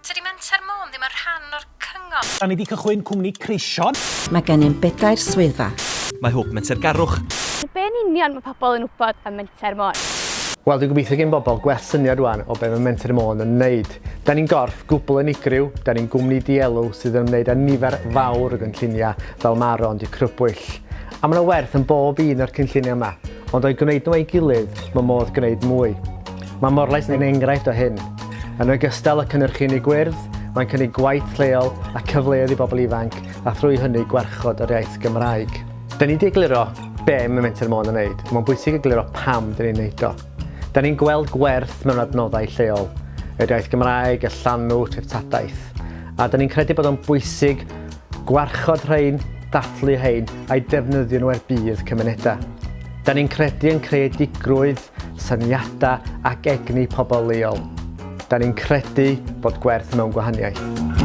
Tydi Menter Môn ddim yn rhan o'r cyngor. Da ni 'di cychwyn cwmni creision. Mae gennym bedair swyddfa. Mae Hwb Mentergarwch. Be yn union mae pobl yn wybod am Menter Môn? Wel, dwi'n gobeithio gen bobl gwell syniad rwan o be mae Menter Môn yn wneud. Da ni'n gorff gwbl unigryw, da ni'n gwmni dielw sydd yn ymwneud â nifer fawr o gynlluniau fel Maro ond i crybwyll. A mae yna werth yn bob un o'r cynlluniau yma, ond o'i gwneud nhw ei gilydd, mae modd gwneud mwy. Mae Morlais yn enghraifft o hyn. Yn ogystal â cynnyrchu ynni gwyrdd, mae'n cynnig gwaith lleol a cyfleoedd i bobl ifanc a thrwy hynny gwarchod yr iaith Gymraeg. Da ni 'di egluro be mae Menter Môn yn wneud, mae'n bwysig egluro pam 'da ni'n wneud o. Da ni'n gweld gwerth mewn adnoddau lleol, yr iaith Gymraeg, y llanw, treftadaeth, a da ni'n credu bod o'n bwysig gwarchod rhein, dathlu rhein, a'u defnyddio nhw er budd cymunedau. Da ni'n credu yn creadigrwydd, syniadau ac egni pobl leol. Da ni'n credu bod gwerth mewn gwahaniaeth.